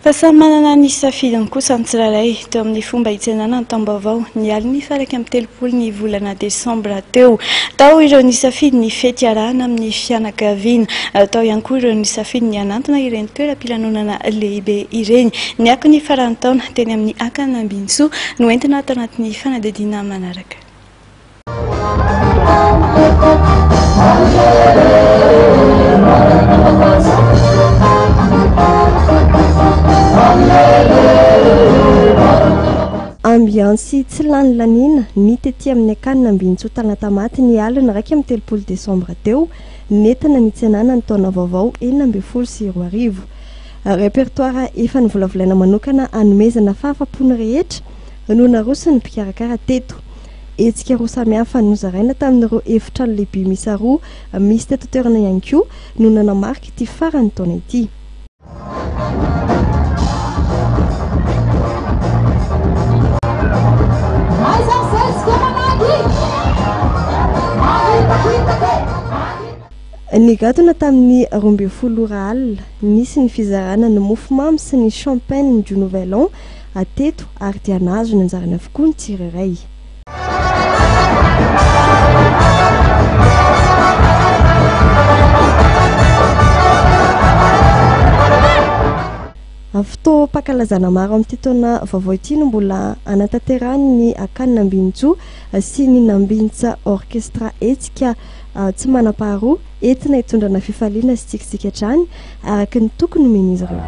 Fa samy manana ny safidiny kosa ny tsirairay teo amin'ny fomba hitsenana ny taom-baovao ny alin'ny faha 31 ny volana desambra teo. Tao ireo nisafidy ny fety iarahana amin'ny fianakaviana, tao ihany koa ireo nisafidy ny hanantona ireny toeram-pilanonana lehibe ireny. Ny akon'ny faran'ny taona teny amin'ny Akany Ambinintsoa no entina ato anatin'ny fanadihadiana manaraka. Ambiansy tsy lany laniana ny tety amin'ny Akany Ambinintsoa Talatamaty ny alin'ny 31 desambra teo, nentina nitsenana ny taona vaovao 2016. Répertoire efa novolavolaina manokana hanomezana fahafapo ny rehetra no naroson'ny mpikarakara teto. Hetsika roa samihafa nozaraina tamin'ireo efitrano lehibe miisa roa misy teto an-toerana ihany koa no nanamarika ity faran'ny taona ity. Nigadona tamin'ny 12 ora alina, nisy ny fizarana ny mofomamy sy ny champagne du nouvel an teto ary dia nahazo ny anjarany avokoa ny tsirairay. Fotoam-pankalazana maro amin'ity taona vaovao ity no mbola hanatanterahan'ny Akany Nambinintsoa sy ny Nambinintsa Orchestra hetsika tsy manam-paharoa entina hitondrana fifaliana sy tsikitsiky hatrany araka ny toky nomen'izy ireo.